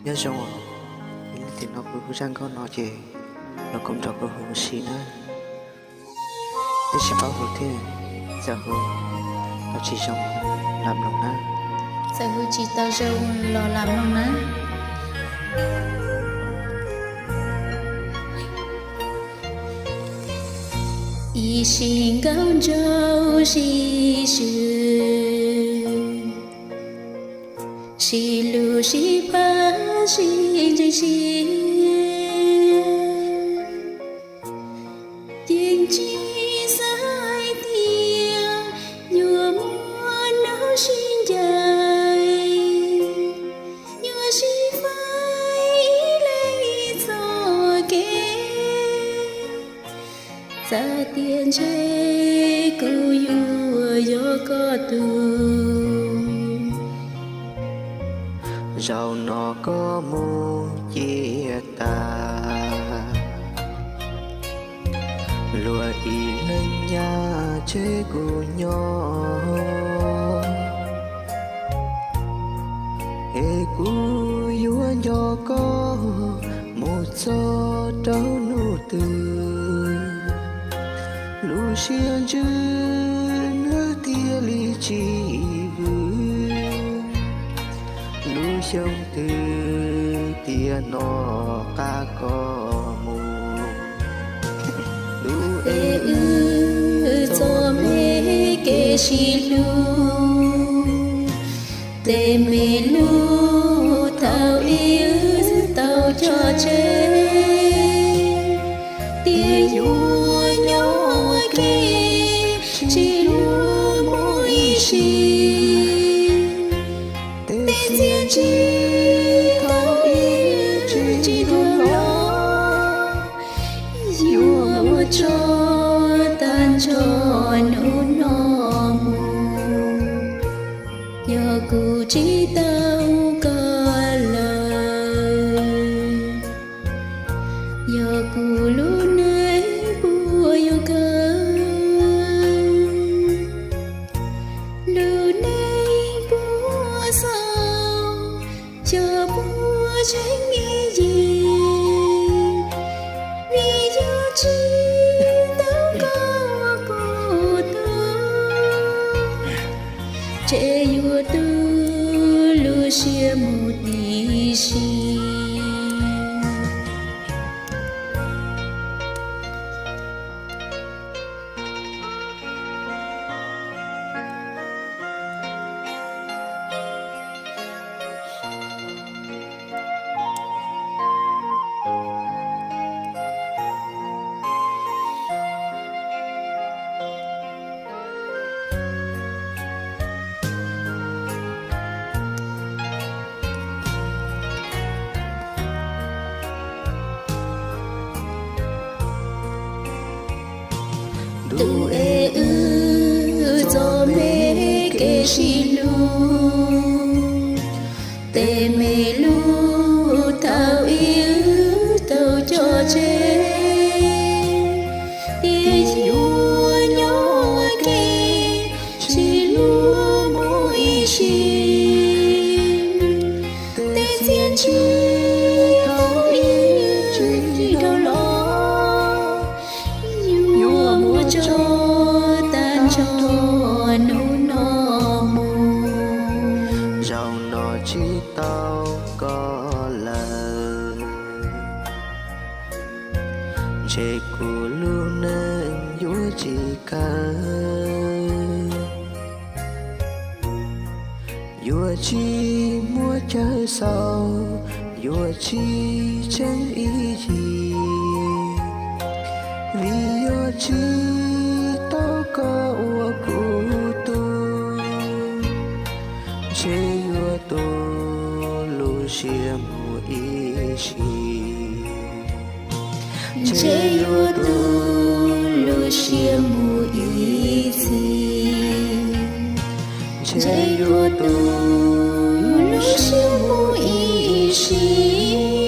Nyob zoo, ib leeg tim no kuv hu zaj nkauj no ces los koom nrog kuv hu ua si na. Twb tsis paub hu thiab, txawm hu tau tsis zoo los lam mloog na. Txawm hu tsis tau zoo los lam mloog na. Ib sim nkauj nraug sib swm, sib hlub sib pab sib ntseeg sib, ces tsis xav hais tias yuav muaj hnub sib ncaim, yuav sib faib ib leeg txoj kev. Txawm tias ntshe kuv yuav yog koj tus, zaum no koj mus ciaj tas, luag ib leeg nyob tseg kuv nyob. Es kuv yuav nco koj mus txog rau hnub twg, lub siab ntsws nws thiaj li tsis vwm. Lub xyoo twg tiam no qab koj mus, lub es wb txoj me kev sib hlub, tej me lub thaum ub wb tau cog tseg, tias yuav nyob ua ke tsis hlub mus ib sim. Tej txiaj ntsig thaum ub tsis tau los, yuav muab tso tag nrho hnub no mus. Yog kuv tsis tau koj lawm, yog kuv lub neej puas yuav kawg, lub neej puas xaus, xyov puas tseeb ib yig. Vim yog tsis tau koj ua kuv tug, ntshe yuav tu lub siab mus ib sim. Ntuj es wb txoj me kev sib hlub, tej me lub thaum ub wb tau cog tseg, tias yuav nyob ua ke tsis hlub mus ib sim. Tej txiaj ntsig thaum ub tsis tau los, yuav muab tso tag nrho hnub no mus. Zaum no tsis tau koj lawm, ntshe kuv lub neej yuav tsis kawg, yuav tsis muaj chaw xaus, yuav tsis tseeb ib yig. Vim yog tsis tau koj ua kuv tug, ntshe yuav tu lub siab mus ib sim. Ntshe yuav tu lub siab mus ib txhis, ntshe yuav tu lub siab mus ib sim.